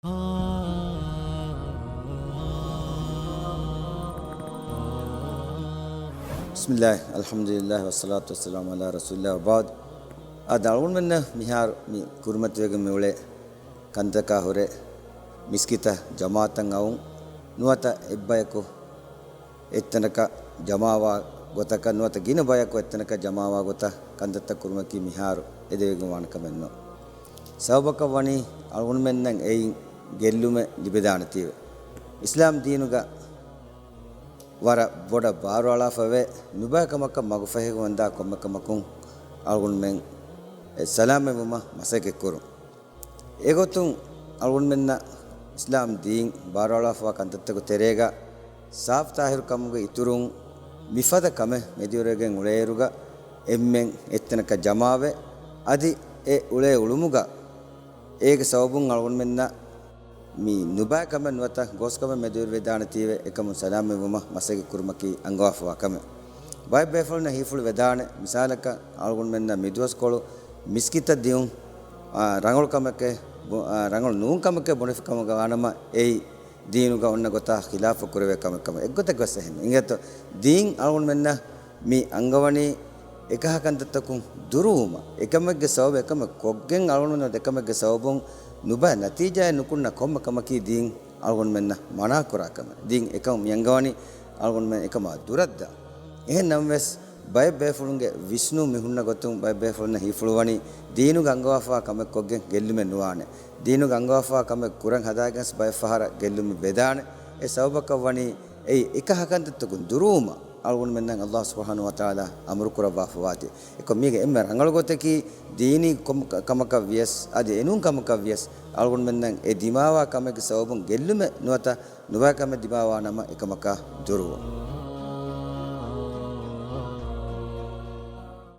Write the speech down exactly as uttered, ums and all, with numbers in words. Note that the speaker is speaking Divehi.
بسم الله، الحمد لله، والصلاة والسلام على رسول الله، وبعد. އާދެ، އަޅުގަނޑުމެންނަށް މިހާރު މި ކުރިމަތިވެގެން މިއުޅޭ ކަންތަކާ ހުރެ މިސްކިތަށް ޖަމާޢަތަށް އައުން ނުވަތަ އެއްބަޔަކު އެއްތަނަކަށް ޖަމާވާ ގޮތަކަށް ނުވަތަ ގިނަ ބަޔަކު އެއްތަނަކަށް ޖަމާވާ ގޮތަށް ކަންތައްތައް ކުރުމަކީ މިހާރު އެދެވިގެން ވާނެ ކަމެއް ނޫން. ސަބަބަކަށް ވަނީ އަޅުގަނޑުމެންނަށް އެއިން ގެއްލުމެއް ލިބެދާނެތީވެ. އިސްލާމް ދީނުގަ ވަރަށް ބޮޑަށް ބާރުއަޅާފަވޭ، ނުބައި ކަމަކަށް މަގުފަހިވަންދާ ކޮންމެ ކަމަކުން އަޅުގަނޑުމެން ސަލާމަތްވުމަށް މަސައްކަތްކުރުން. އެގޮތުން އަޅުގަނޑުމެންނަށް އިސްލާމް ދީން ބާރުއަޅާފަވާ ކަންތައްތަކުގެ ތެރޭގަ ސާފު ޠާހިރު ކަމުގެ އިތުރުން މިފަދަ ކަމެއް މެދުވެރިވެގެން އުޅޭއިރުގަ އެންމެން އެއްތަނަކަށް ޖަމާވެ، އަދި އެ އުޅޭ އުޅުމުގަ އޭގެ ސަބަބުން އަޅުގަނޑުމެންނަށް މި ނުބައި ކަމެއް ނުވަތަ ގޯސްކަމެއް މެދުވެރިވެދާނެތީވެ، އެކަމުން ސަލާމަތްވުމަށް މަސައްކަތް ކުރުމަކީ އަންގަވާފަވާ ކަމެއް. ބައެއް ބޭފުޅުންނަށް ހީފުޅު ވެދާނެ، މިސާލަކަށް އަޅުގަނޑުމެންނަށް މިދުވަސްކޮޅު މިސްކިތަށް ދިއުން، އާ، ރަނގަޅު ކަމެކޭ، ބު-، އާ، ރަނގަޅު ނޫން ކަމެކޭ ބުނެފި ކަމުގަ ވާނަމަ، އެއީ ދީނުގަ އޮންނަ ގޮތާ ޚިލާފަށް ކުރެވޭ ކަމެއް ކަމަށް އެއްގޮތެއް ވެސް އެހެން. އިނގޭތޯ، ދީން އަޅުގަނޑުމެންނަށް މި އަންގަވަނީ އެކަހަ ކަންތައްތަކުން ދުރުވުމަށް، އެކަމެއްގެ ސަބަބު އެކަމެއް ކޮށްގެން އަޅުގަނޑުމެން އެކަމެއްގެ ސަބަބުން ނުބައި ނަތީޖާއެއް ނުކުންނަ ކޮންމެ ކަމަކީ ދީން އަޅުގަނޑުމެންނަށް މަނާކުރާ ކަމެއް. ދީން އެކަމު މި އަންގަވަނީ އަޅުގަނޑުމެން އެކަމާ ދުރަށްދާ. އެހެން ނަމަވެސް، ބައެއް ބޭފުޅުންގެ ވިސްނުން މި ހުންނަ ގޮތުން، ބައެއް ބޭފުޅުންނަށް ހީފުޅުވަނީ ދީނުގަ އަންގަވާފަވާ ކަމެއް ކޮށްގެން ގެއްލުމެއް ނުވާނެ. ދީނުގަ އަންގަވާފަވާ ކަމެއް ކުރަން ހަދާގެން ވެސް ބައެއް ފަހަރަށް ގެއްލުމެއް ވެދާނެ. އެ ސަބަބަކަށް ވަނީ އެއީ އެކަހަ ކަންތައްތަކުން ދުރުވުމަށް އަޅުގަނޑުމެންނަށް ﷲ ސުބްޙާނަހޫ ވަތަޢާލާ އަމުރު ކުރައްވާފަވާތީ. އެކަމަކު މީގެ އެންމެ ރަނގަޅު ގޮތަކީ ދީނީ ކޮން ކަ-، ކަމަކަށް ވިޔަސް އަދި އެނޫން ކަމަކަށް ވިޔަސް އަޅުގަނޑުމެންނަށް އެ ދިމާވާ ކަމެއްގެ ސަބަބުން ގެއްލުމެއް ނުވަތަ ނުބައި ކަމެއް ދިމާވާ ނަމަ އެކަމަކާ ދުރުވުން.